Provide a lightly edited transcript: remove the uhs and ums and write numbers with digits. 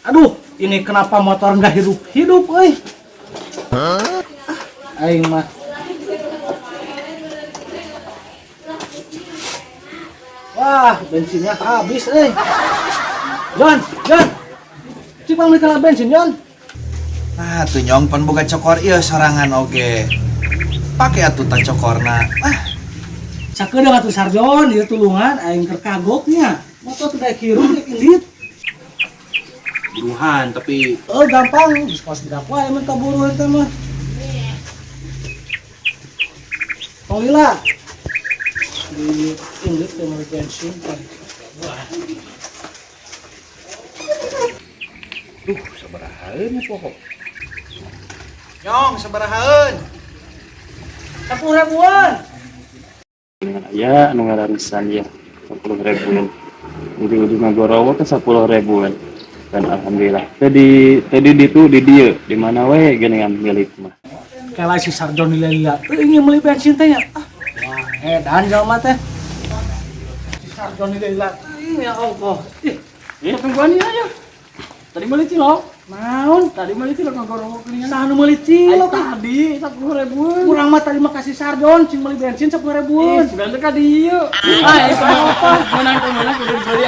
Aduh, ini kenapa motor nggak hidup-hidup, euy? Ah, aing mah. Wah, bensinnya habis, euy. John, John. Cik bang beli bensin, John. Ah, tuh nyong pan boga cokor ieu sorangan oge. Pake atuh ta cokorna. Ah, Sakedeung atuh Sarjon, ieu tulungan aing keur kagoknya. Motor teu daek hirup rek indit. Buruhan tapi Oh, gampang, geus kos budak wae mun kaburu eta mah. Tong lila. Di indit teh meuli bensin teh. Wah, duh sabarahaeun ya pokok. Nyong sabarahaeun. 10 ribuan. Ya, anu ngararisan ya 10 ribuan, ujung-ujung ngagorowok ke 10 ribuan dan alhamdulillah tadi tadi di tuh di dia di mana we geningan milik mah. Kela si Sarjon lila-lila teu ingin meuli bensin teh nya. Ah, wah, edan jelema teh. Si Sarjon lila-lila teuing ya Allah. Ih, Ya tungguan ya ya, tadi beli cilok. Naon? Tadi beli cilok ngagorowok geningan. Saha nu meuli cilok? Tadi 10 ribuan. Kurang mah tadi mah kasih Sarjon cing meuli bensin 10 ribuan. Sebenarnya kan dia ah itu apa menang menang udah dibeli.